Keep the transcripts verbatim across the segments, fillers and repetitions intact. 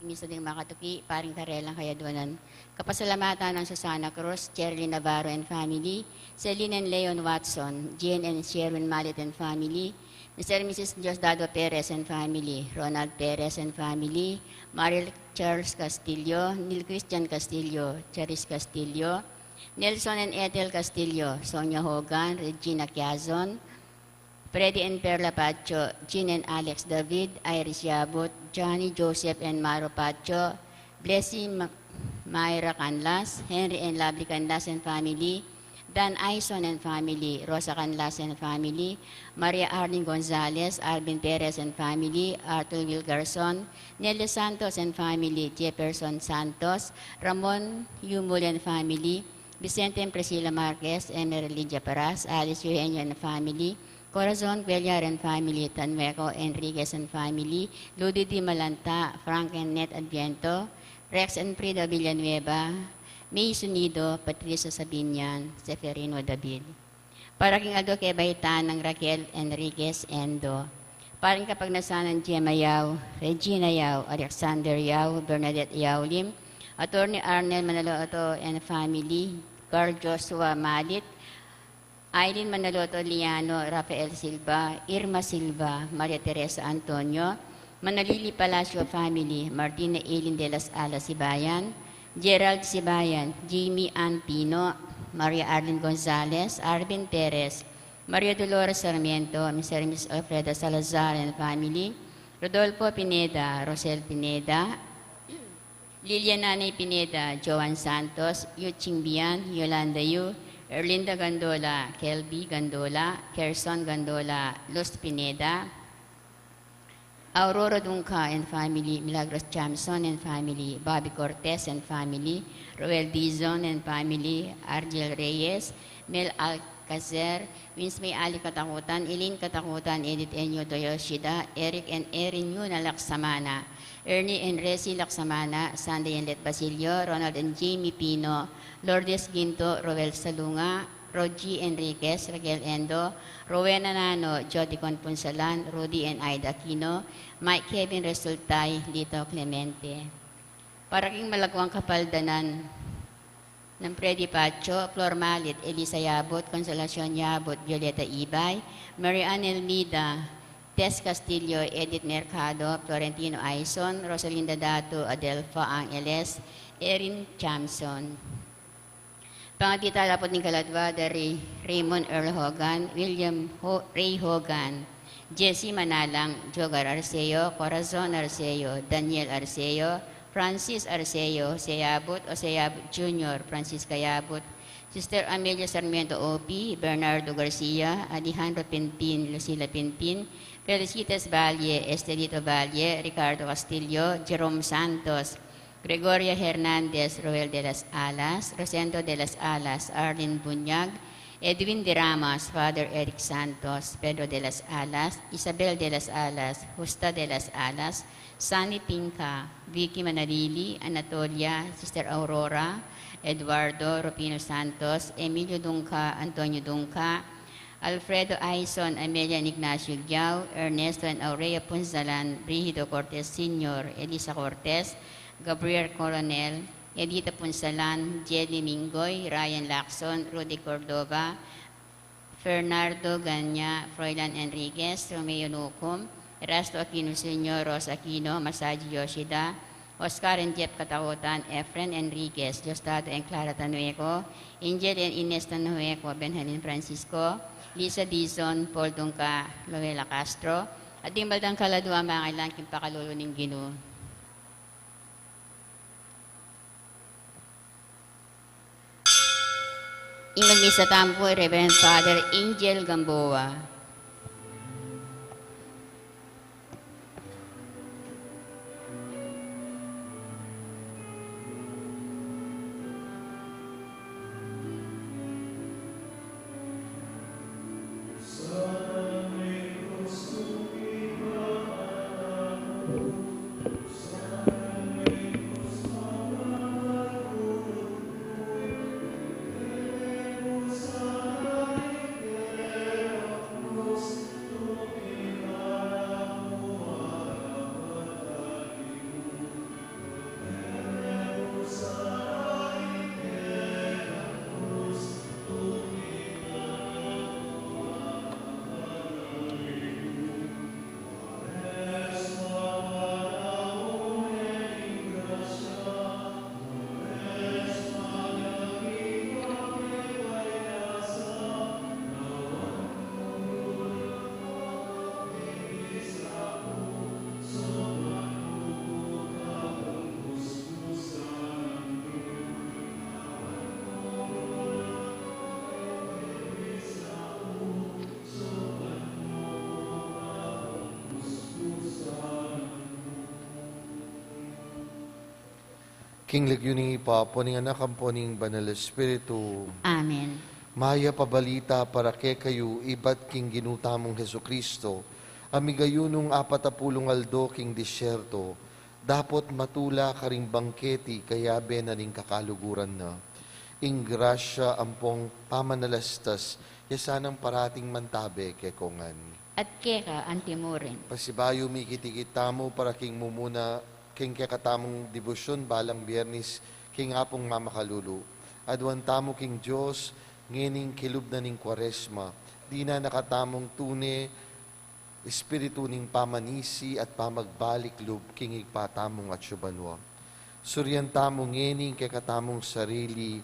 Misa ding makatuki, Paring Karelang Kayaduanan. Kapasalamatan nang Susana Cruz, Cherly Navarro and family, Celine and Leon Watson, Jane and Sherwin Malit and family, Mister and Missus Diosdado Perez and family, Ronald Perez and family, Mariel Charles Castillo, Neil Christian Castillo, Charis Castillo, Nelson and Ethel Castillo, Sonia Hogan, Regina Quiazon, Freddy and Perla Pacho, Jean and Alex David, Iris Yabut, Johnny Joseph and Maro Pacho, Blessy Ma-, Myra Canlas, Henry and Lovely Canlas and family, Dan Aison and family, Rosa Canlas and family, Maria Arlene Gonzalez, Alvin Perez and family, Arthur Wilkerson, Nelly Santos and family, Jefferson Santos, Ramon Yumul and family, Vicente and Priscilla Marquez, Emerald Lydia Paras, Alice Eugenio and family, Corazon Cuellar and family, Tanueco Enriquez and family, Ludi Di Malanta, Frank and Net Adviento, Rex and Frida Villanueva, May Sunido, Patricia Sabinian, Seferino David. Para king aldo kebaitan nang Raquel Enriquez Endo. Para king kapagnasan nang Gemma Yao, Regina Yao, Alexander Yao, Bernadette Yao Lim, Attorney Arnel Manaloto and family, Carl Joshua Malit, Aileen Manaloto Liano, Rafael Silva, Irma Silva, Maria Teresa Antonio, Manalili Palacio family, Martina Eileen de las Alas Sibayan, Gerald Sibayan, Jimmy Ann Pino, Maria Arlene Gonzalez, Arvin Perez, Maria Dolores Sarmiento, Mister and Missus Alfreda Salazar and family, Rodolfo Pineda, Rosel Pineda, Lilian Nanay Pineda, Joan Santos, Yu Ching Bian, Yolanda Yu, Erlinda Gandola, Kelby Gandola, Kerson Gandola, Luz Pineda, Aurora Dunca and family, Milagros Chamson and family, Bobby Cortez and family, Roel Dizon and family, Argel Reyes, Mel Alcacer, Winsmay Ali Katakutan, Eileen Katakutan, Edith Enyo Toyoshida, Eric and Erin Yuna Laksamana, Ernie and Resi Laksamana, Sunday and Let Basilio, Ronald and Jamie Pino, Lourdes Ginto, Roel Salunga, Rogie Enriquez, Raquel Endo, Rowena Nano, Jody Conpunsalan, Rudy and Aida Aquino, Mike Kevin Resultay, Lito Clemente. Para king malaguang kapaldanan nang Freddy Pacho, Flor Malit, Elisa Yabut, Consolacion Yabut, Violeta Ibay, Mary Ann Elmida, Tess Castillo, Edith Mercado, Florentino Aison, Rosalinda Datu, Adelfa Angeles, Erin Chamson. Pangadi tala pu ning kaladua da ri Raymond Earl Hogan, William Ho-, Ray Hogan, Jesse Manalang, Jogar Arceo, Corazon Arceo, Daniel Arceo, Francis Arceo, Jose Yabut, Jose Yabut Junior, Francisca Yabut, Sister Amelia Sarmiento O P, Bernardo Garcia, Alejandro Pinpin, Lucila Pinpin, Felicitas Valle, Estelito Valle, Ricardo Castillo, Jerome Santos, Gregoria Hernandez, Roel de las Alas, Rosendo de las Alas, Arlene Bunyag, Edwin de Ramas, Father Eric Santos, Pedro de las Alas, Isabel de las Alas, Justa de las Alas, Sunny Pinca, Vicky Manalili, Anatolia, Sister Aurora, Eduardo, Rufino Santos, Emilio Dunca, Antonio Dunca, Alfredo Aison, Amelia and Ignacio Giao, Ernesto and Aurea Punzalan, Brigido Cortez Senior, Elisa Cortez, Gabriel Coronel, Edita Punzalan, Jelly Mingoy, Ryan Lacson, Rudy Cordova, Fernando Ganya, Froilan Enriquez, Romeo Nucum, Erasto Aquino Senior, Rosa Aquino, Masaji Yoshida, Oscar and Jeff Katakutan, Efren Enriquez, Diosdado and Clara Tanueco, Angel and Ines Tanueco, Benjamin Francisco, Lisa Dizon, Paul Dunca, Loela Castro, at ding baldang kaladua mangailangan king pakalulu ning Ginu. Ing magmisa tamu pu i Reverend Father Angel Gamboa. King lagyu ning Ibpa, ampo ning Anak, ampo ning Banal Espiritu. Amen. Mayap a balita para kekayu ibat king Ginu tamung Jesucristo, a migayunung apat a pulung aldo king disyerto, dapot matula karing bangketi kayabe na ning kakaluguran na. Ing grasya ampong pamanalastas ya sanang parating mantabe keko ngan. At keka antimurin. Pasibayu mi kit-ikit tamu para king mumuna king kekatamung debosyon balang Biyernes king Apung Mamakalulu. Aduan tamu king Dios ngening kilub na ning Kuaresma, dinan na katamung tune espiritu ning pamanisi at pamagbalik lub king Ibpa tamung atsu banua. Surian tamu ngening kekatamung sarili,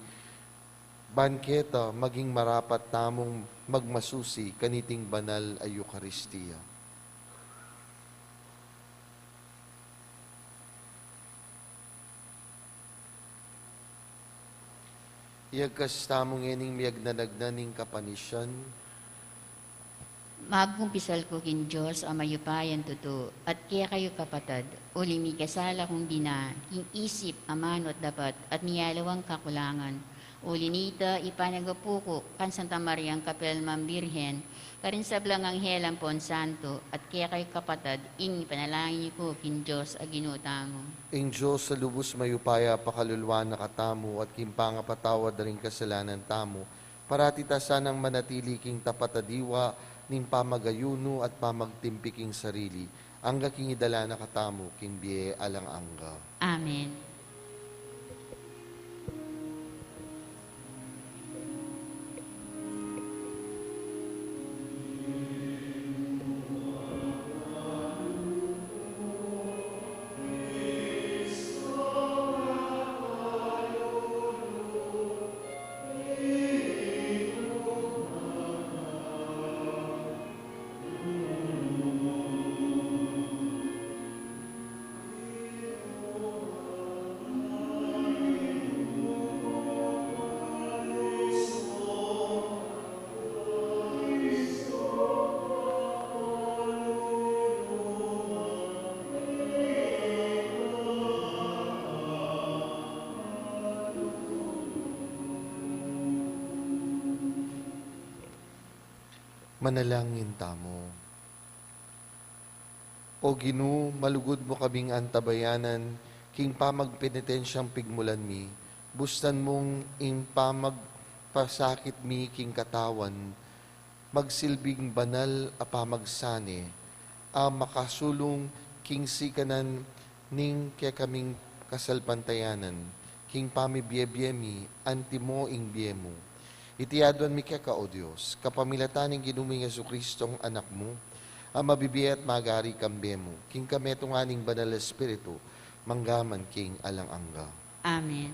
ban keta maging marapat tamung magmasusi kaniting banal a Eukaristia. Iyagkas tamu ngening miyagnanagnan ning kapanisian. Magkumpisal ku king Dios a mayupayang tutu, at kekayu kapatad, uli mikasala kung bina, king isip, amanu at dapat, at miyaliwang kakulangan. Uli nita, ipanagapu ku kang Santa Mariang Kapirmang Birhen, karing sablang anghel ampon santo, at kekayu kapatad, ing ipanalangin yu ku king Dios a Ginu tamu. Ing Dios a lubus mayupaya pakaluluan na katamu, at king pangapatawad da ring kasalanan tamu, parati ta sanang manatili king tapat a diwa ning pamagayunu at pamagtimpi king sarili, angga king idala na katamu king bie alang angga. Amen. Manalangin tamu. O Ginu, malugud mu kaming antabayanan king pamagpenitensyang pigmulan mi, bustan mung ing pamagpasakit mi king katawan, magsilbing banal a pamagsane, a makasulung king sikanan ning kekaming kasalpantayanan, king pamibiebie mi, antimo ing bie mu. Iti aduan mi keka, O Dios, kapamilatan ning Ginu ming Jesucristong Anak mu, a mabibie at magari kambe mu, king kametungan ning Banal Espiritu, mangga man king alang angga. Amen.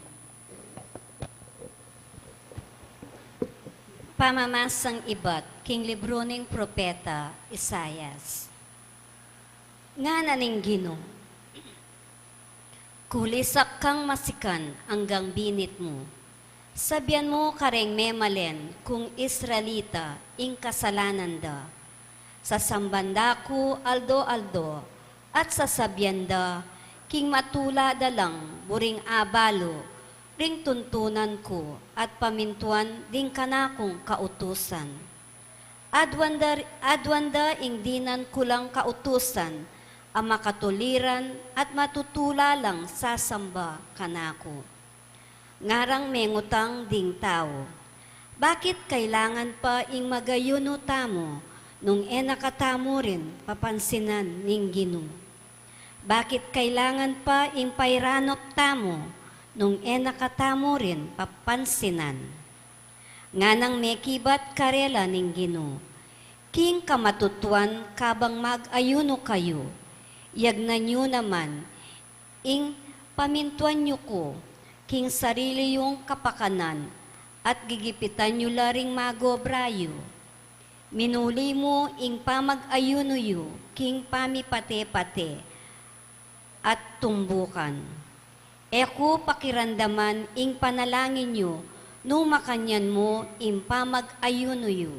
Pamamasang ibat king libru ning propeta Isaias. Ngana ning Ginu, kulisak kang masikan anggang binit mu. Sabian mu kareng memalen kung Israelita ing kasalanan da. Sasamban da ku aldo-aldo, at sasabian da, king matula da lang buring abalu ring tuntunan ku at pamintuan ding kanakung kautusan. Aduan da, aduan da ing dinan ku lang kautusan a makatuliran at matutula lang sasamba kanaku. Ngarang mengutang ding tau, bakit kailangan pa ing magayunu tamu nung e na katamu rin papansinan ning Ginu? Bakit kailangan pa ing pairanop tamu nung e na katamu rin papansinan? Nganang mekibat karela ning Ginu, king kamatutuan kabang mag-ayunu kayu, yagnan yu naman ing pamintuan yu ku king sarili yung kapakanan at gigipitan yu la ring magobra yu. Minuli mu ing pamag-ayunu yu king pamipate-pate at tumbukan. E ku pakiramdaman ing panalangin yu nung makanyan mu ing pamag-ayunu yu.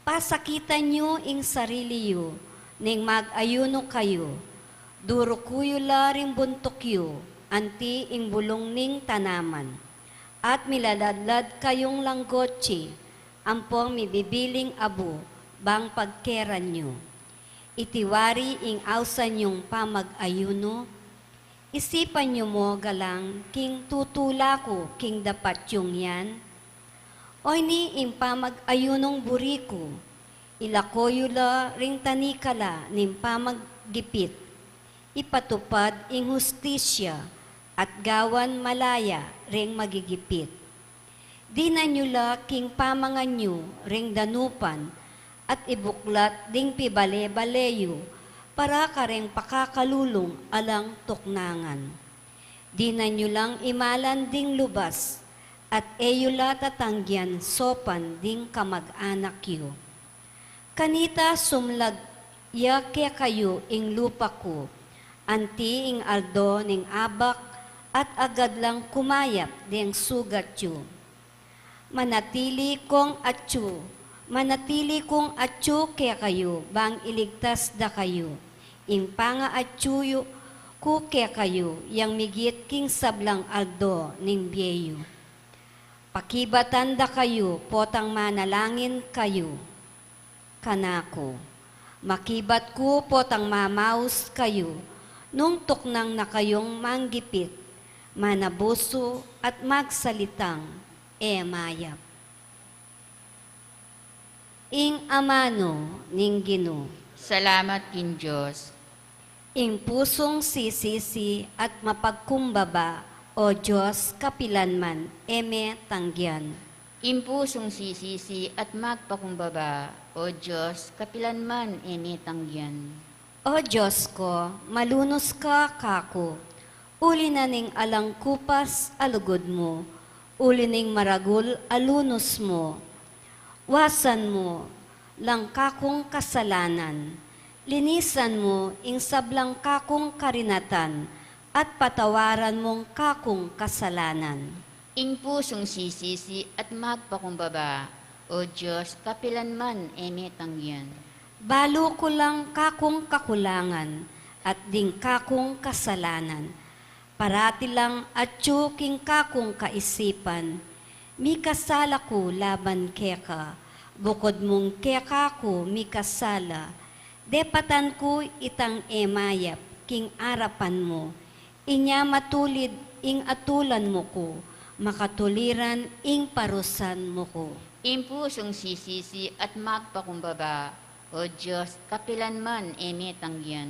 Pasakitan yu ing sarili yu ning mag-ayunu kayu. Duruku yu la ring buntuk yu, anti ing bulung ning tanaman. At milaladlad kayung langgotsi ampong mibibiling abu bang pagkeran yu. Iti wari ing ausan yung pamag-ayuno, isipan yu mo galang king tutula ku king dapat yung yan. O ini ing pamag-ayunong buri ku, ilako yu la ring tanikala ning pamaggipit, ipatupad ing hustisya, at gawan malaya ring magigipit. Dinan yu la king pamangan yu ring danupan, at ibuklat ding pibale-bale yu para kareng pakakalulung alang tuknangan. Dinan yu lang imalan ding lubas, at e yu la tatanggian sopan ding kamag-anak yu. Kanita sumlag ya kekayu ing lupa ku, anti ing aldo ning abak, at agad lang kumayap deng sugat yu. Manatili kong atyu, manatili kung atyu kekayu bang iligtas da kayu. Ing pangaatyu yu ku kekayu yang migit king sablang aldo ning bie yu. Pakibatan da kayu potang manalangin kayu kanaku. Makibat ku potang mamaus kayu nung tuknang na kayung manggipit, manabusu at magsalitang e mayap. Ing amanu ning Ginu. Salamat king Dios. Ing pusung sisisi at mapagkumbaba, O Dios, kapilan man e me tanggian. Ing pusung sisisi at magpakumbaba, O Dios, kapilan man e me tanggian. O Dios ko, malunus ka kaku, uli na ning alang kupas a lugud mu, uli ning maragul a lunus mu. Wasan mu lang kakung kasalanan, linisan mu ing sablang kakung karinatan, at patawaran mung kakung kasalanan. Ing pusung sisisi at magpakumbaba, O Dios, kapilan man e me tanggian. Balu ku lang kakung kakulangan at ding kakung kasalanan. Parati lang atyu king kakung kaisipan, mikasala ku laban keka, bukud mung keka ku mikasala. Depatan ku itang e mayap king arapan mu, inya matulid ing atulan mu ku, makatuliran ing parusan mu ku. Ing pusung sisisi at magpakumbaba, O Dios, kapilan man e me tanggian.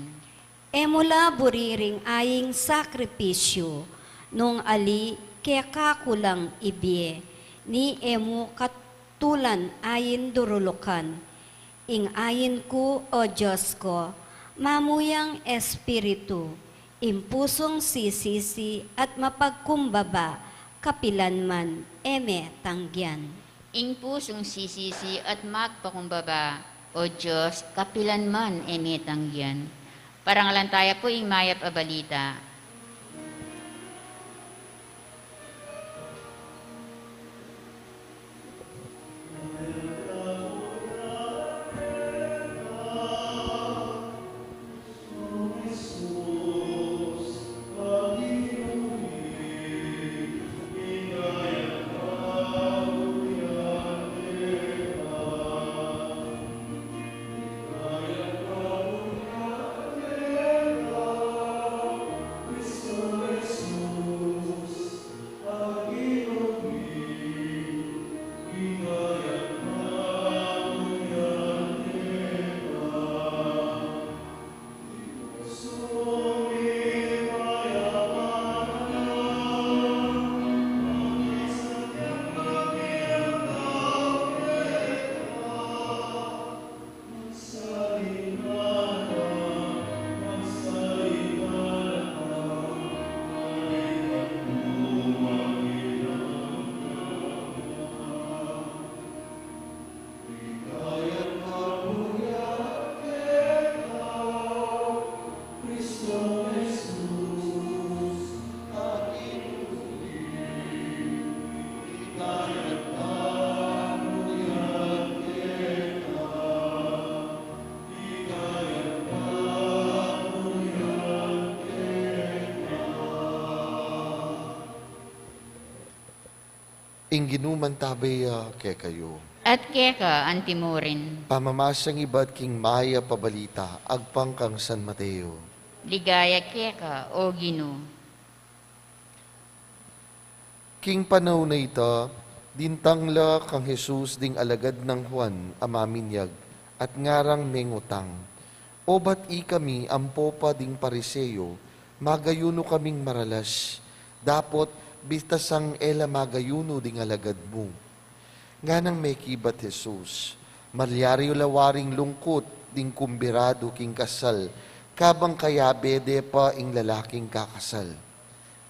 E mu la buri ring aying sakripisyu, nung ali keka ku lang ibie, ni e mu katulan ayin durulukan. Ing ayin ku, O Dios ko, mamuyang espiritu, ing pusung sisisi at mapagkumbaba, kapilan man e me tanggian. Ing pusung sisisi at magpakumbaba, O Dios, kapilan man e me tanggian. Parangalan taya pu ing mayap a balita. Ing Ginu mantabe ya kekayu. At keka antimurin. Pamamasang ibat king Mayap a Balita agpang kang San Mateo. Ligaya keka, O Ginu. King panaun a ita, dintang la kang Jesus ding alagad nang Juan a maminyag, at ngarang mengutang, "O ba't ikami ampo pa ding Pariseo, magayunu kaming maralas, dapot bitasang e la magayunu ding alagad mu?" Nganang mekibat Jesus, "Malyari la waring lungkut ding kumbidadu king kasal, kabang kayabe de pa ing lalaking kakasal.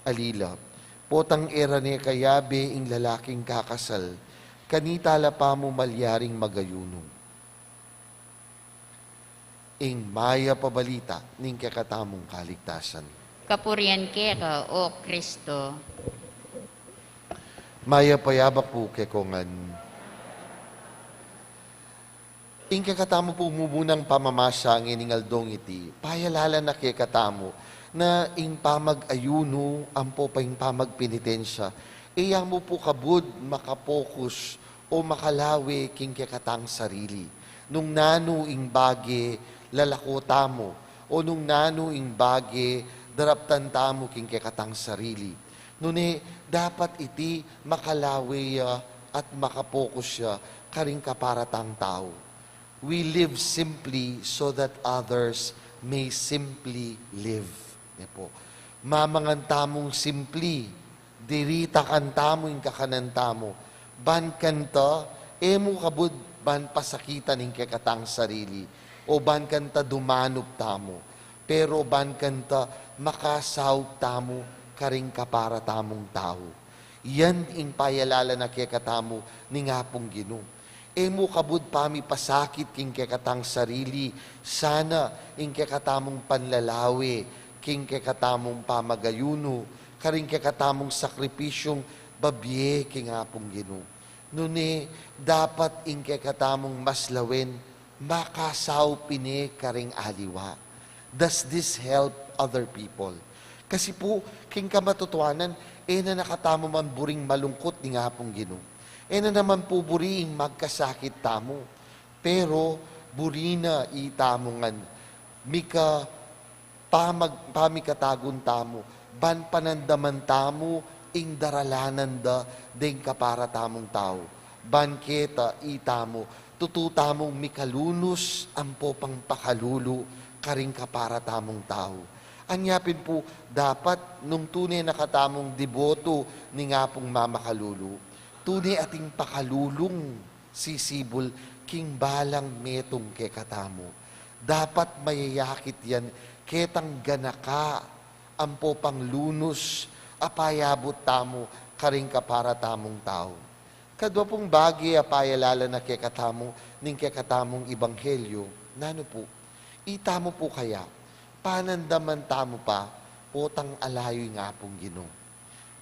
Alila, potang e ra ne kayabe ing lalaking kakasal, kanita la pa mu malyaring magayunu." Ing Mayap a Balita ning kekatamung kaligtasan. Kapurian keka, O Kristo. Mayap a yabak pu kekongan. Ing kekatamu pung mumunang pamamasa ngeni ning aldong iti, payalala na kekatamu na ing pamag-ayunu ampo pa ing pamagpenitensya, e ya mu pu kabud makapokus o makalawe king kekatang sarili. Nung nanu ing bage lalako tamu, o nung nanu ing bage daraptan tamu king kekatang sarili. Nune, dapat iti makalawe ya at makapokus ya karing kapara tang tau. We live simply so that others may simply live. Ne pu. Mamangan tamung simpli, diritakan tamu ing kakanan tamu. Ban kanta, e mu kabud ban pasakitan ing kekatang sarili, o ban kanta dumanup tamu. Pero ban kanta makasaup tamu karing kapara tamung tau. Yan ing payalala na kekatamu ning Apung Ginu. E mu kabud pamipasakit king kekatang sarili, sana ing kekatamung panlalawe, king kekatamung pamagayunu, karing kekatamung sakripisyung babie king Apung Ginu. Nune, dapat ing kekatamung maslawen, makasaup ne karing aliwa. Does this help other people? Kasi pu, king kamatutuanan, e na na katamu man buring malungkut ning Apung Ginu. E na naman pu buri ing magkasakit tamu. Pero buri na itamu ngan mika pamag-, pamikatagun tamu, ban panandaman tamu ing daralanan da deng kapara tamung tau. Ban keta itamu, tutu tamung mikalunus ampo pang pakalulu karing kapara tamung tau. Anya pin pu, dapat nung tune na katamung deboto ning Apung mamakalulu, tune ating pakalulung sisibul king balang metung kekatamu. Dapat mayayakit yan ketang ganaka ampo pang lunus a payabut tamu karing kapara tamung tau. Kadwa pung bage a payalala na kekatamu ning kekatamung ebanghelyo, nanu pu? Itamu pu kaya, panandaman tamu pa potang alayu ing Apung Ginu?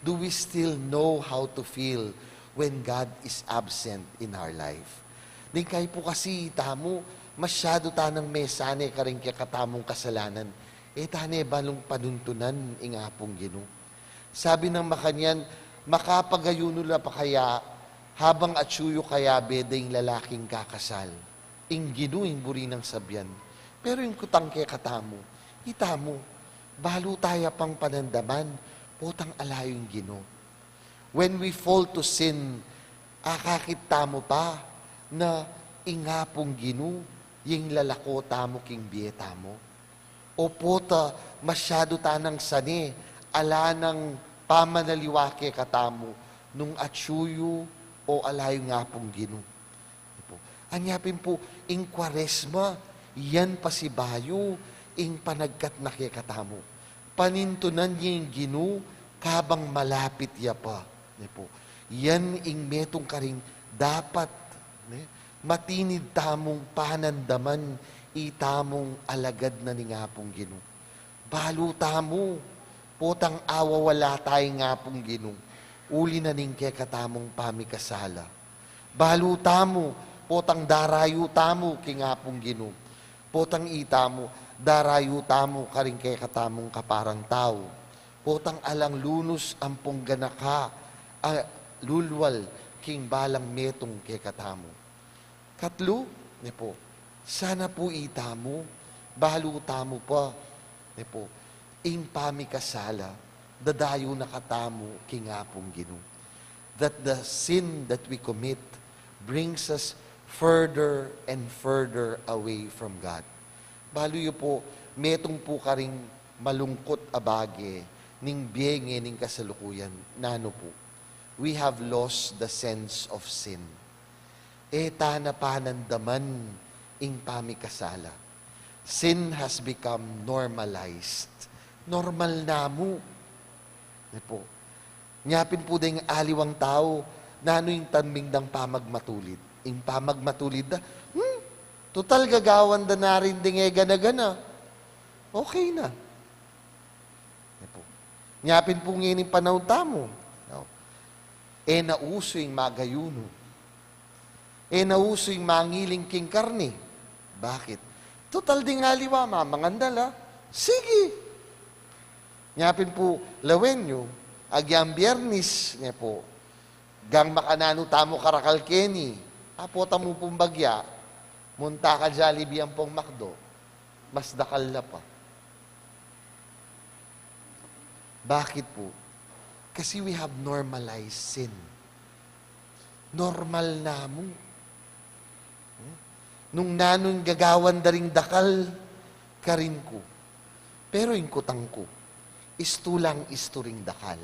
Do we still know how to feel when God is absent in our life? Ningkayi pu kasi itamu, masyadu tanang mesane karing kekatamung kasalanan, e tane balung panuntunan ing Apung Ginu. Sabi nang makanyan, makapagayunu la pa kaya habang atyu yu kayabe deng lalaking kakasal? Ing Ginu ing buri nang sabian. Pero ing kutang kekatamu, itamu, balu taya pang panandaman potang alayu ing Ginu? When we fall to sin, akakit tamu pa na ing Apung Ginu ing lalako tamu king bie tamu? O pota masyadu tanang sane, ala nang pamanaliwa kekatamu nung atyu yu o alayu ing Apung Ginu? Anya pin pu, ing Kuaresma, yan pasibayu ing panagkat na kekatamu. Panintunan ye ing Ginu kabang malapit ya pa. Ne pu. Yan ing metung karing dapat, ne, matinid tamung panandaman itamung alagad na ning Apung Ginu. Balu tamu potang awawala taya king Apung Ginu uli na ning kekatamung pamikasala. Balu tamu potang darayu tamu king Apung Ginu potang itamu darayu tamu karing kekatamung kaparang tau. Potang alang lunus ampong ganaka a lulwal king balang metung kekatamu. Katlu, ne pu, sana pu itamu, balu tamu pa, ne pu, ing pamikasala, dadayu na katamu king Apung Ginu. That the sin that we commit brings us further and further away from God. Balu yu pu, metung pu karing malungkut a bage ning bie ngening kasalukuyan, nanu pu? We have lost the sense of sin. E ta na panandaman ing pamikasala. Sin has become normalized. Normal na mu. Ne pu. Nya pin pu deng aliwang tau, nanu ing tanming dang pamagmatulid? Ing pamagmatulid da, hmm, tutal gagawan da na rin ding e gana-gana. Okay na. Ne pu. Nya pin pu ngening panaun tamu, no? E na usu ing magayunu. E na usu ing mangiling king karni. Bakit? Tutal ding aliwa, mamangan da la. Sige. Nya pin pu, lawen yu, agyang Biyernis, ne pu, gang makananu tamu karakal keni, apo tamu pung bagya, munta ka Jollibee ampong McDo, mas dakal la pa. Bakit pu? Kasi we have normalized sin. Normal na mu. Hmm? Nung nanu ing gagawan da ring dakal, karin ku. Pero ing kutang ku, istu lang istu ring dakal.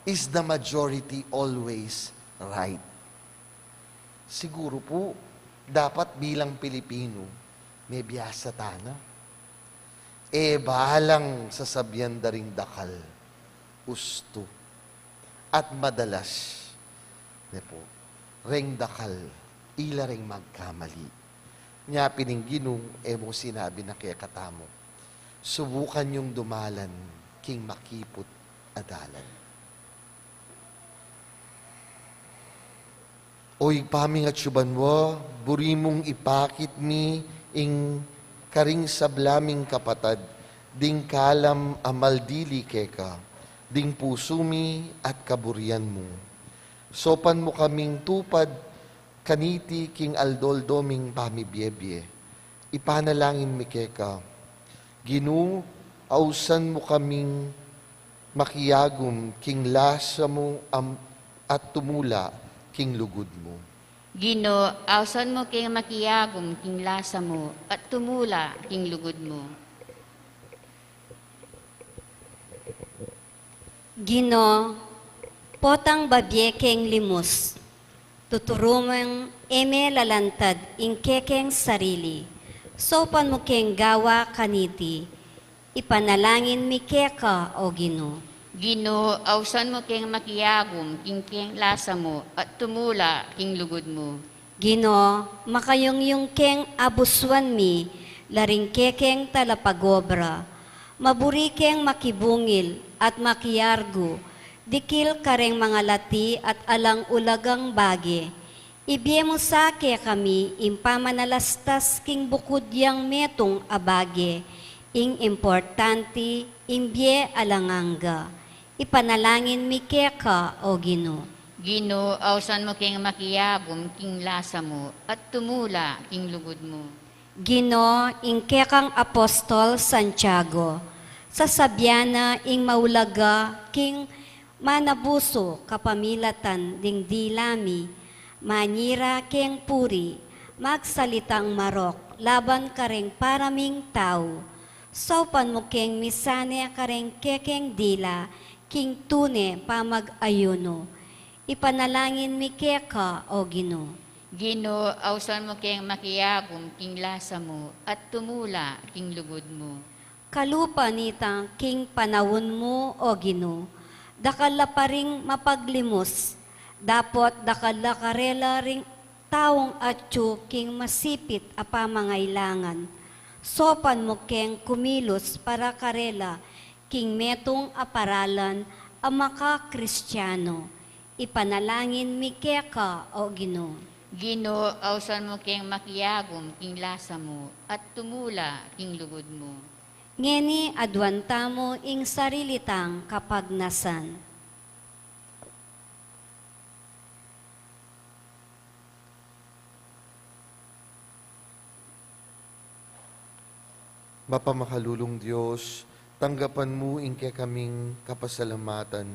Is the majority always right? Siguru pu, dapat bilang Pilipinu, mebiasa tana. E balang sasabian da ring dakal, ustu. At madalas, ne pu, reng dakal, ila reng magkamali. Nya pin ing Ginu, e mu sinabi na kekatamu, subukan yung dumalan king makiput a dalan. O Ibpa ming atsu banua, buri mung ipakit mi ing karing sabla ming kapatad, ding kalam a maldili keka, ding pusu mi at kaburian mu. Saupan mu kaming tupad kaniti king aldo-aldo ming pamibiebie. Ipanalangin mi keka. Ginu, ausan mu kaming makiagum king lasa mu am-, at tumula king lugud mu. Ginu, ausan mu keng makiagum king lasa mu at tumula king lugud mu. Ginu, potang babie keng limus, tuturu mung e me lalantad ing kekeng sarili. Saupan mu keng gawa kaniti, ipanalangin mi keka, o Ginu. Ginu, ausan mu keng makiagum king keng lasa mu at tumula king lugud mu. Ginu, makayungyung keng abusuan mi la ring kekeng talapagobra. Maburi keng makibungil at makiargu dikil kareng mangalati at alang ulagang bage. Ibie mu sa kekami ing pamanalastas king bukud yang metung a bage, ing importante, ing bie alang angga. Ipanalangin mi keka, o Ginu. Ginu, ausan mu keng makiagum king lasa mu at tumula king lugud mu. Ginu, ing kekang apostol Santiago, sasabian na ing maulaga king manabusu kapamilatan ding dila mi, manira keng puri, magsalitang marok laban kareng paraming tau. Saupan mu keng misane kareng kekeng dila king tune pamag-ayunu. Ipanalangin mi keka, o Ginu. Ginu, ausan mu keng makiagum king lasa mu at tumula king lugud mu. Kalupa nitang king panaun mu, o Ginu, dakal la pa ring mapaglimus, dapot dakal la karela ring taung atyu king masipit a pamangailangan. Saupan mu keng kumilus para karela king metung a paralan a maka-Kristiano. Ipanalangin mi keka, o Ginu. Ginu, ausan mu keng makiagum king lasa mu at tumula king lugud mu. Ngeni aduan tamu ing sarili tang kapagnasan. Mapamakalulung Dios, tanggapan mu ing kekaming kapasalamatan,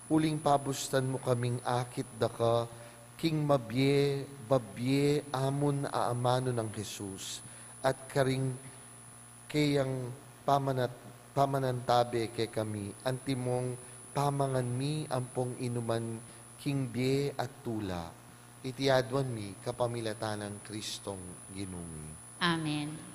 uling pabustan mu kaming akit daka, king mabie, babie amun a amanu nang Jesus, at karing keyang pamanat-, pamanantabe kekami, antimong pamangan mi ampong inuman king bie at tula. Iti aduan mi kapamilatan nang Kristong Ginu mi. Amen.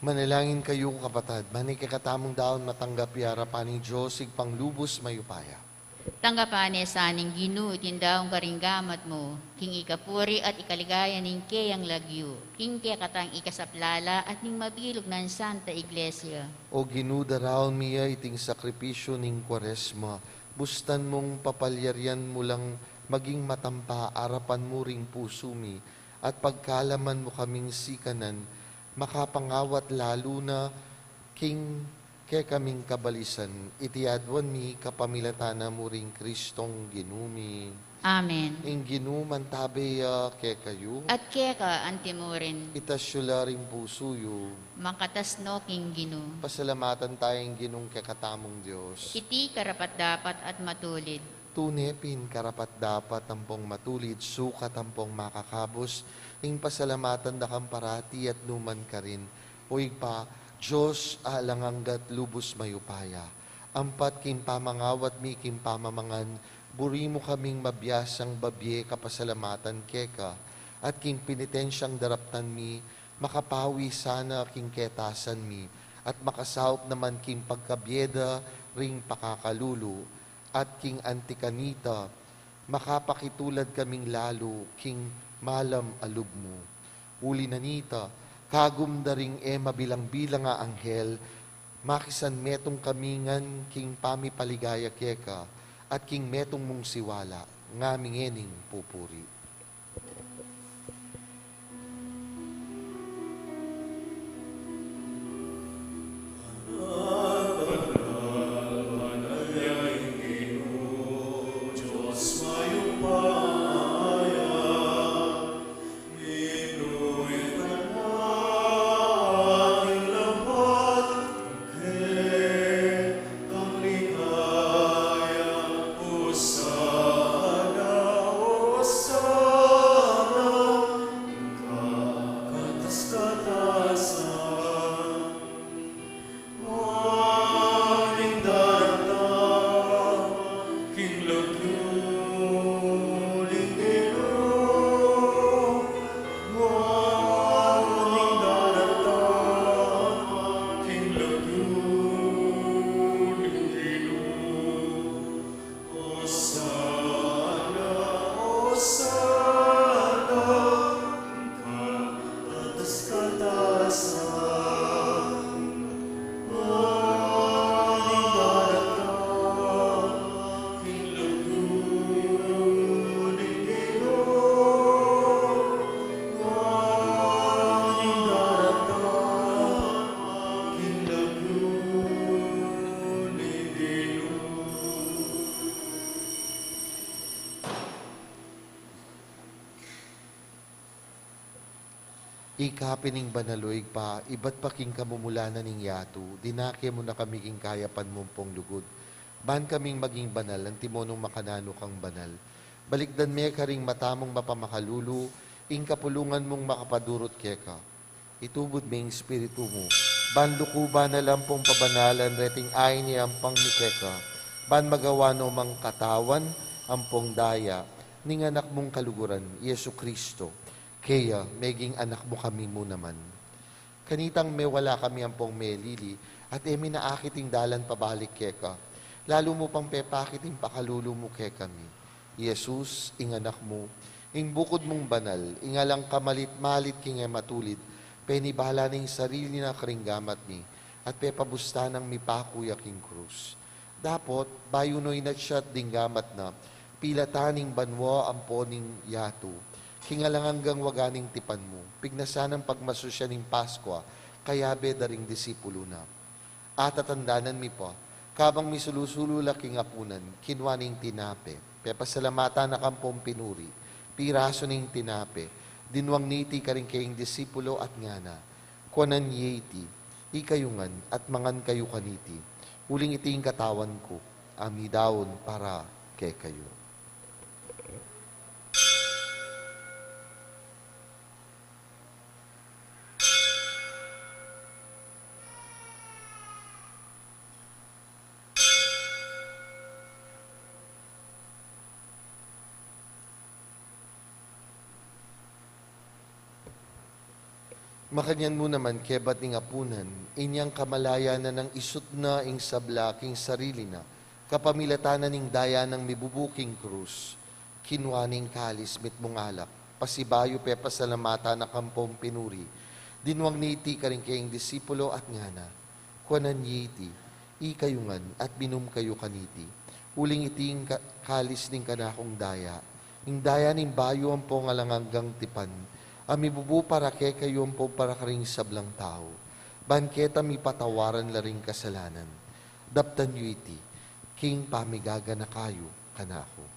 Manalangin kayu, kapatad, ban ing kekatamung daun matanggap ya arapan ning Dios, Ibpang lubus mayupaya. Tanggapan ne sa ning Ginu iting daun karing gamat mu, king ikapuri at ikaligaya ning keyang lagyu, king kekatang ikasaplala at ning mabilug nang Santa Iglesia. O Ginu, daraun mi ya iting sakripisyu ning Kuaresma, bustan mung papalyarian mu lang maging matampa arapan mu ring pusu mi, at pagkalaman mu kaming sikanan, makapangawat lalu na king kekaming kabalisan. Iti aduan mi kapamilatan na mu ring Kristong Ginu mi. Amen. Ing Ginu mantabe ya kekayu. At keka antimurin. Itas yu la ring pusu yu. Makatas no king Ginu. Pasalamatan taya ing Ginung kekatamung Dios. Iti karapat-dapat at matulid. Tune pin karapat-dapat ampong matulid, sukat ampong makakabus, ing pasalamatan da kang parati at numan karin. O Ibpa, Dios alang angga at lubus mayupaya. Ampat king pamangawat mi king pamamangan, buri mu kaming mabiasang babie kapasalamatan keka, at king penitensyang daraptan mi, makapawi sana king ketasan mi, at makasaup naman king pagkabie da ring pakakalulu, at king anti kanita, makapakitulad kaming lalu king malam a lub mu. Uli na nita, kagum da ring e mabilang-bilang a anghel, makisanmetung kami ngan king pamipaligaya keka, at king metung mung siwala, ngami ngening pupuri. Ika pin ing banal, o Ibpa, ibat pa king kamumulanan ning yatu, dinake mu na kami king kayapan mu ampong lugud. Ban kaming maging banal, antimo nung makananu kang banal. Balikdan me karing mata mung mapamakalulu, ing kapulungan mung makapadurut keka. Itubud me ing Espiritu mu, ban lukuban na la ampong pabanalan reting ain ya ampang mi keka, ban magawa no mang katawan ampong daya ning Anak mung kaluguran, Jesu Cristo. Kaya, meging anak mu kami mu naman. Kanitang mewala kami ampong melili, at e mi na akit ing dalan pabalik keka. Lalu mu pang pepakit ing pakalulu mu kekami. Jesus, ing Anak mu, ing bukud mung banal, ing alang kamalit-malit king e matulid, penibala na ing sarili na karing gamat mi, at pepabusta nang mipaku ya king krus. Dapot, bayu no inatsat ding gamat na, pilatan ning banua ampo ning yatu, king alang anggang waga ning tipan mu, pignasan nang pagmasusyan ning Paskua, kayabe da ring disipulu na. Atatandanan mi pa, kabang misulu-sulu la king apunan, kinua ne ing tinape, pepasalamatan na kampong pinuri, pirasu ne ing tinape, dinuang ne iti karing kayang disipulo at ngana, kuanan ye iti, ikayu ngan at mangan kayu kaniti, uling iti ing katawan ku, a midaun para kekayu. Makanyan mu naman kebat ning apunan, inyang kamalayan na nang isut na ing sabla king sarili na, kapamilatan na ning daya nang mibubu king krus, kinua ne ing kalis mitmung alak, pasibayu pepasalamatan na kampong pinuri, dinuang ne iti karing kayang disipulo at ngana, kuanan ye iti, ikayu ngan at minum kayu kaniti, uling iti ing ka-, kalis ning kanakung daya, ing daya ning bayu ampong alang anggang tipan, a mibubu para kekayu ampong para karing sablang tau, ban keta mipatawaran la ring kasalanan. Daptan yu iti, king pamigaganaka yu kanaku.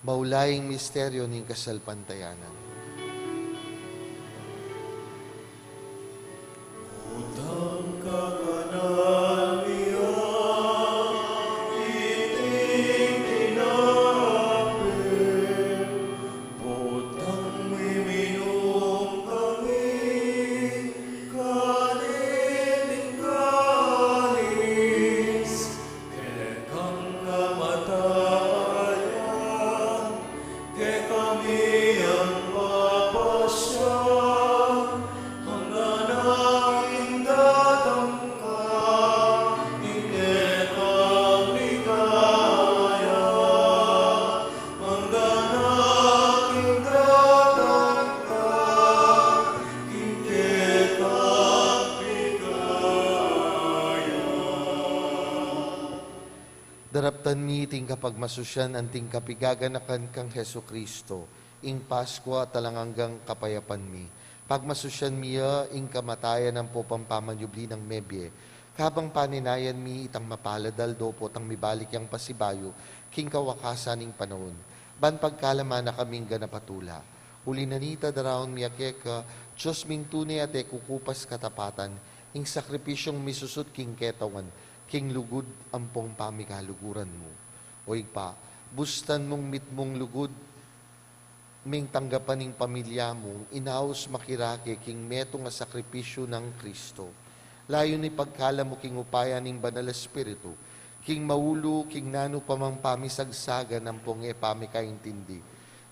Maulaing misteryo ning kasalpantayanan. Utang ka kanami, iting tinape, utang miminum kami, kaniting kalis, kekang kamatayan, kekami yang papasya, manganang ing datang ka, ing kekang ligaya, manganang ing datang ka, ing kekang ligaya. Daraptan mi iting kapagmasusyan anting kapigaganakan kang Jesucristo, ing Paskua at alang anggang kapayapan mi. Pagmasusyan mi ya ing kamatayan ampo pampamanyubli nang mebie, kabang paninayan mi itang mapalad aldo potang mibalik yang pasibayu king kawakasan ning panaun, ban pagkalaman na kaming ganap a tula. Uli na nita, daraun mi ya keka, Dios ming tune at e kukupas katapatan, ing sakripisyung misusut king ketawan, king lugud ampong pamigaluguran mu. O Ibpa, bustan mung mitmung lugud ming tanggapan ing pamilya mung inaus makirake king metung a sakripisyu nang Kristo. Layun ipagkalub mu king upaya ning Banal Espiritu, king maulu king nanu pa mang pamisagsagan ampong e pamikaintindi,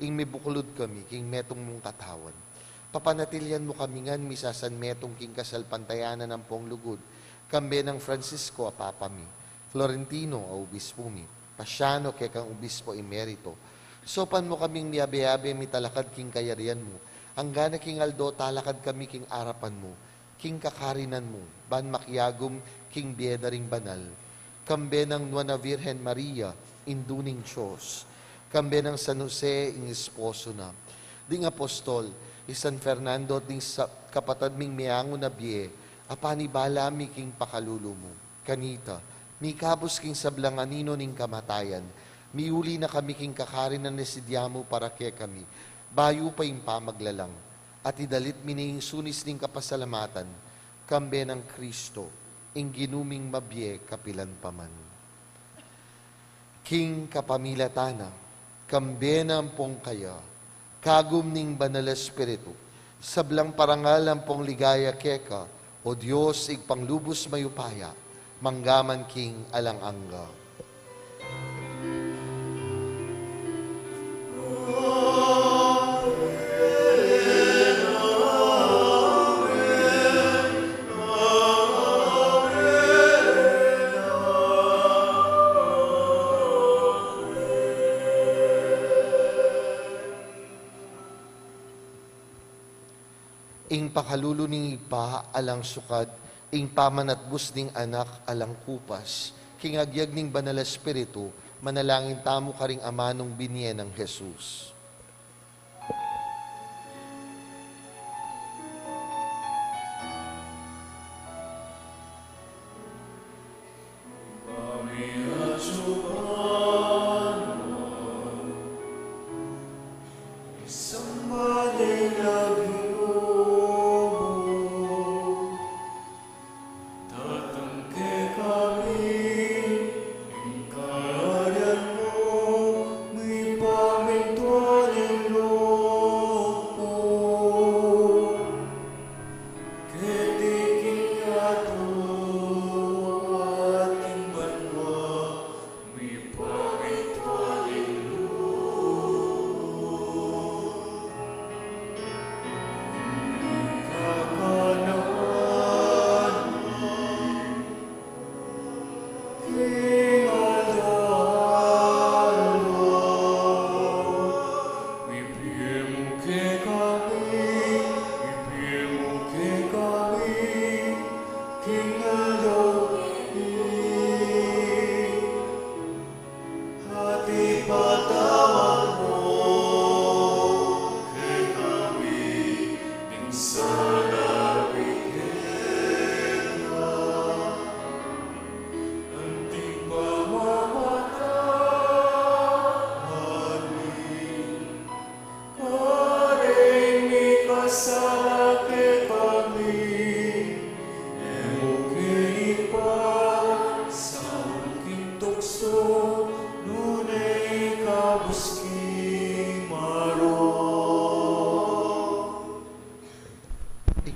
ing mibuklud kami king metung mung katawan. Papanatilian mu kami ngan misasanmetung king kasalpantayanan ampong lugud, kambe nang Francisco a Papa mi, Florentino a Obispo mi, Paciano kekang Obispo Emerito. Saupan mu kaming miabe-abe mitalakad king kayarian mu, anggana king aldo talakad kami king arapan mu, king kakarinan mu, ban makiagum king bie da ring banal. Kambe nang Nuan a Virgen Maria, Indu ning Dios. Kambe nang San Jose, ing esposo na. ding apostol, i San Fernando at ding sa-, kapatad ming meangu na bie, a panibala mi king pakalulu mu. Kanita, mikabus king sablang anino ning kamatayan, miuli na kami king kakarin a nisidya mu para kekami, bayu pa ing pamaglalang, at idalit mi ne ing sunis ning kapasalamatan, kambe nang Kristo, ing Ginu ming mabie kapilan pa man. King kapamilatan na, kambe na ampong kaya, kagum ning Banal a Espiritu, sablang parangal ampong ligaya keka, O Dios, Ibpang lubus mayupaya, manggaman king alang angga. Ing pakalulu ning Ibpa alang sukad, ing pamanatbus ning Anak alang kupas, king agyag ning Banal a Espiritu, manalangin tamu karing amanung binie nang Jesus.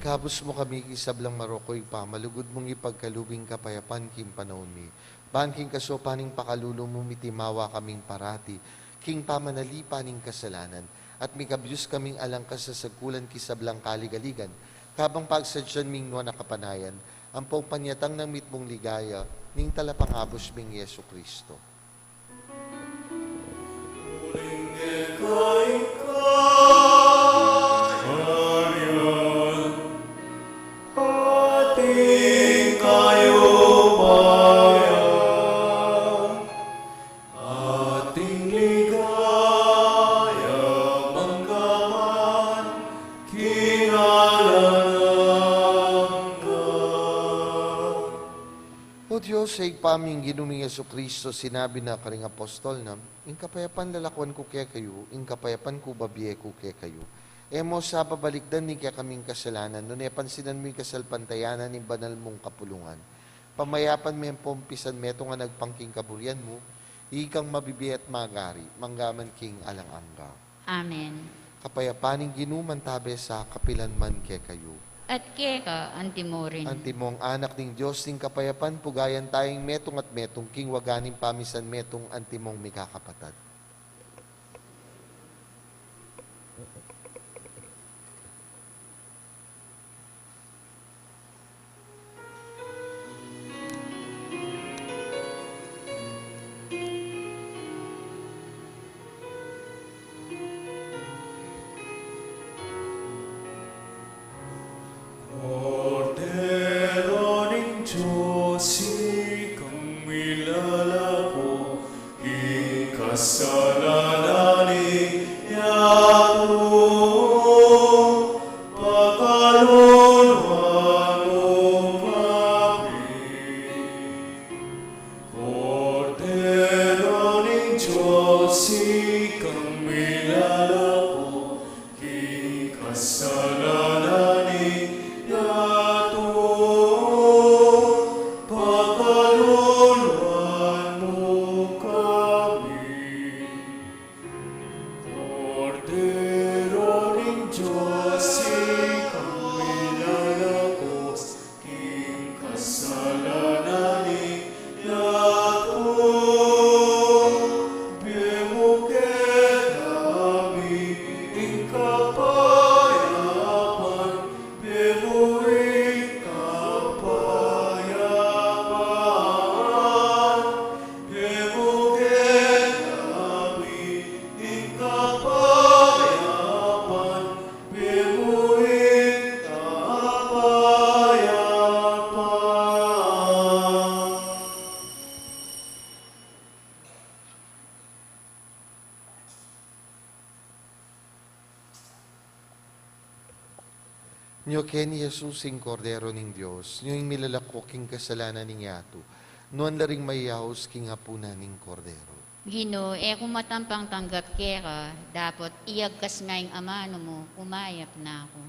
Ikabus mu kami king sablang marok, O Ibpa, malugud mung ipagkalub ing kapayapan king panaun mi. Ban king kasaupan ning pakalulu mu, mitimawa kaming parati king pamanalipan ning kasalanan, at mikabus kaming alang kasasagkulan king sablang kaligaligan, kabang pagsadyan ming nuan a kapanayan, ampong panyatang nang mitmung ligaya ning Talapangabus ming Jesucristo. O Dios, a Ibpa ming Ginu ming Jesucristo, sinabi na karing apostol na, "Ing kapayapan lalakuan ku kekayu, ing kapayapan ku babie ku kekayu." E mu sa babalikdan ing kekaming kasalanan, nune pansinan mu ing kasalpantayanan ning banal mung kapulungan. Pamayapan me ampong pisan metung a nagpang king kaburian mu, ikang mabibie at magari, manggaman king alang angga. Amen. Kapayapan ning Ginu mantabe sa kapilan man kekayu. At keka, antimurin. Antimong anak ning Dios ning kapayapan, pugayan taya ing metung at metung, king waga ning pamisan metung, antimong mikakapatad. Kordero ning Dios, ikang milalaku king kas- kasalanan ning yatu, pakaluluan mu kami. Kordero ning Dios, ikang milalagos king kasalanan ning yatu, ibie mu kekami ing kapayapan, ibie mu ing kapayapan, ibie mu kekami ing kapayapan, ibie mu ing kapayapan. Nyo keni Jesus ing Kordero ning Dios, nyo ing milalako king kasalanan ning yatu, nuan la ring mayaus king apunan ning Kordero. Ginu, e ku matampang tanggap keka, dapot iyagkas me ing amanu mu, umayap na ku.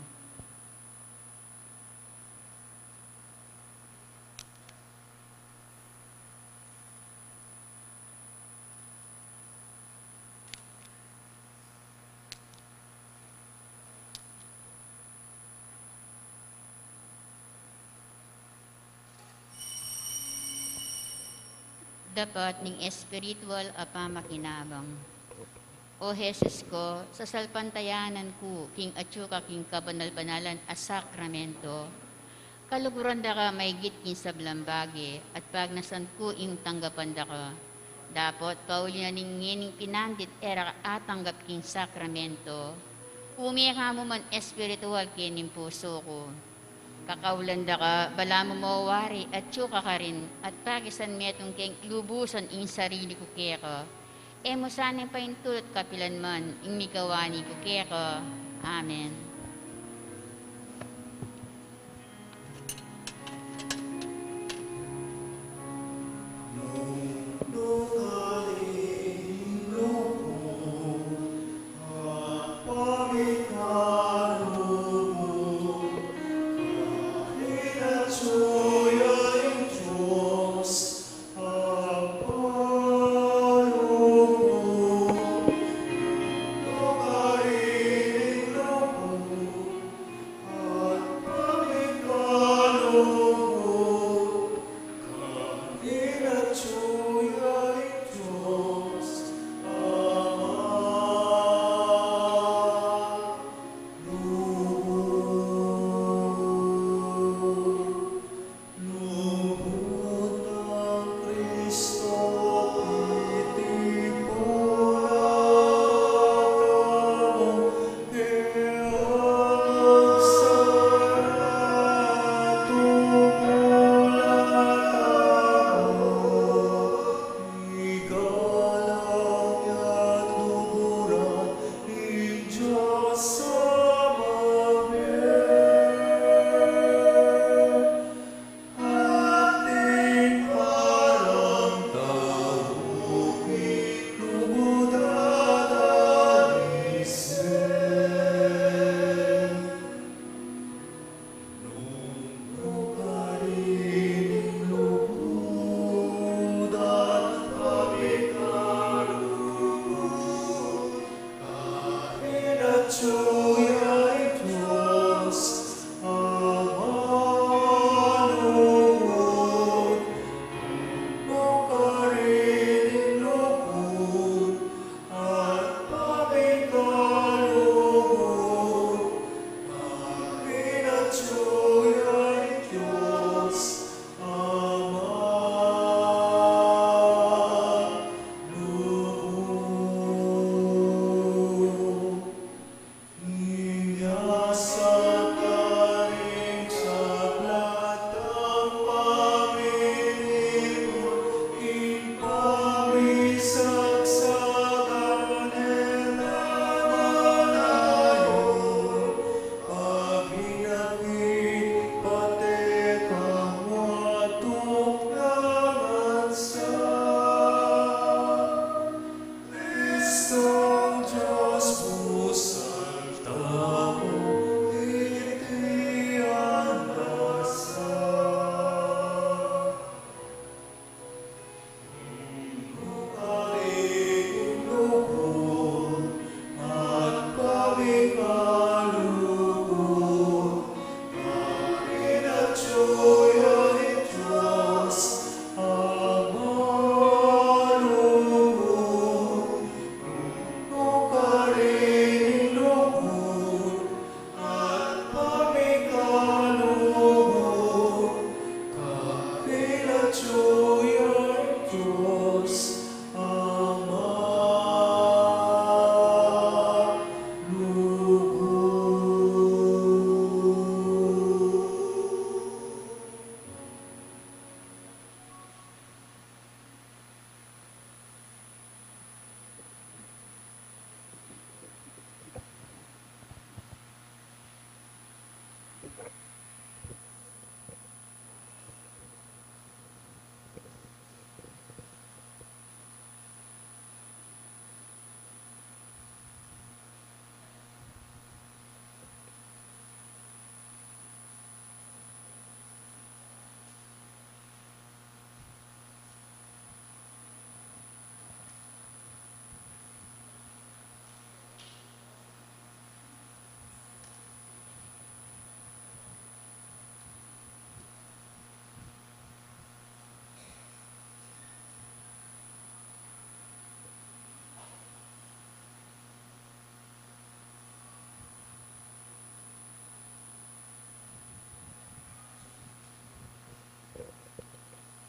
Dapat ning espiritual a pamakinabang. O Jesus ko, sasalpantayanan ku king atyu ka king kabanal-banalan a sakramento. Kaluguran da ka maigit king sablang bage, at pagnasan ku ing tanggapan da ka. Dapot pauli na ning ngening pinandit e ra ka atanggap king sakramento, ume ka mu man espiritual kening pusu ku. Kakaulan da ka, balamu mo wari atyu ka karin, at pakisan metung keng lubusan ing sarili ku keka. E mu sana paintulut kapilan man ing mikawani ku keka. Amen.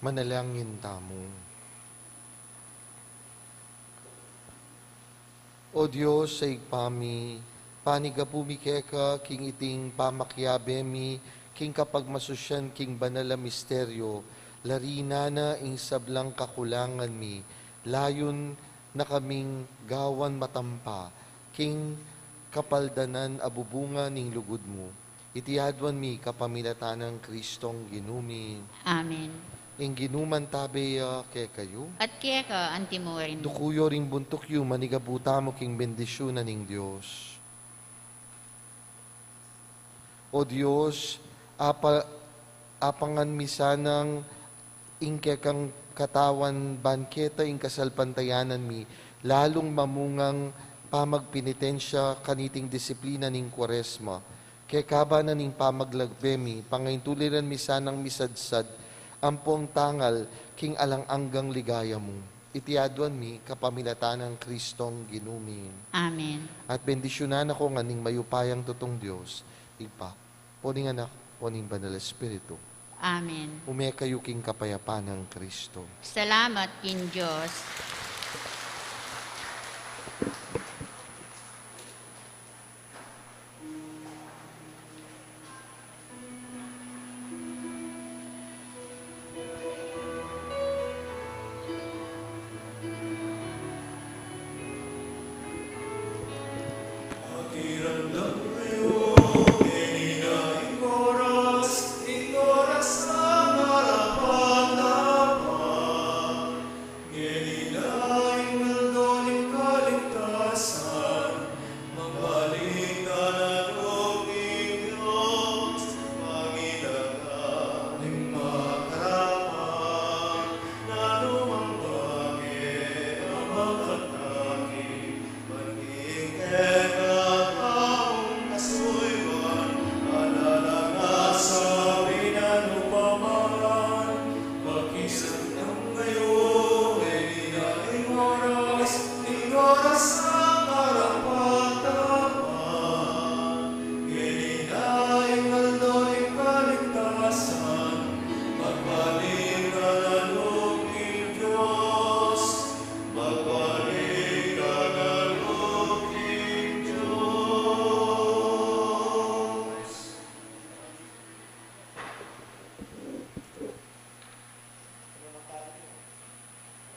Manalangin tamu. O Dios, a Ibpa mi, panigapu mi keka king iting pamakiabe mi king kapagmasusyan king banal a misteryo, larinan na ing sablang kakulangan mi, layun na kaming gawan matampa king kapaldanan a bubunga ning lugud mu. Iti aduan mi kapamilatan nang Kristong Ginu mi. Amen. Ing Ginu mantabe ya kekayu. At keka antimurin. Duku yu ring buntuk yu, manigabu tamu king bendisyunan ning Dios. O Dios, apa-, apangan mi sanang ing kekang katawan ban keta ing kasalpantayanan mi, lalung mamungang pamagpenitensya kaniting disiplina ning Kuaresma. Kekaban na ning pamaglagbe mi, pangaintuliran mi sanang misadsad ampong tangal king alang anggang ligaya mu. Iti aduan mi kapamilatan nang Kristong Ginu mi. Amen. At bendisyunan na ko ngan ning mayupayang tutung Dios, Ibpa, Apo, ning Anak, Apo, ning Banal Espiritu. Amen. Ume kayu king kapayapan nang Kristo. Salamat king Dios.